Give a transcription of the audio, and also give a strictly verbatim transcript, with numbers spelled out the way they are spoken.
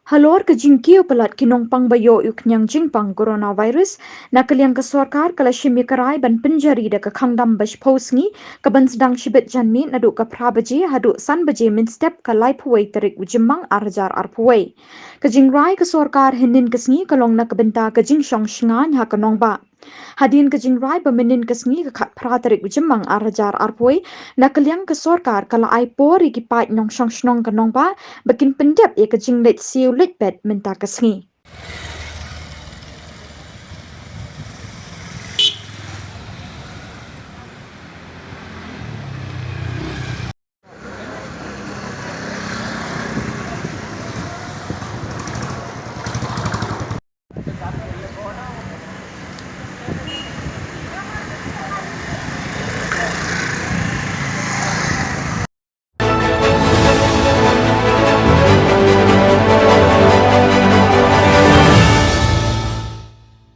Halor ka jingkiew palat ki nongpang ba ioh ïa u khñiang jingpang coronavirus, na ka liang ka sorkar ka la shim ïa ka rai ban pynjari da ka khang dam ba shiphew sngi ka ban sdang shibit janmiet naduh ka phra baje haduh san baje mynstep ka laiphew wei tarik u Jymmang ar hajar arphew wei. Ka jingrai ka sorkar hynnin ka sngi ka long na ka bynta ka jingshong shngaiñ ha ka nongbah. Hadien ka jingrai ba mynnin ka sngi ka khatphra tarik u Jymmang ar hajar arphew wei, na ka liang ka sorkar ka la ai por ïa ki paid nongshong shnong ka nongbah ba kin pyndep ïa ka jingleit siew leit bet mynta ka sngi.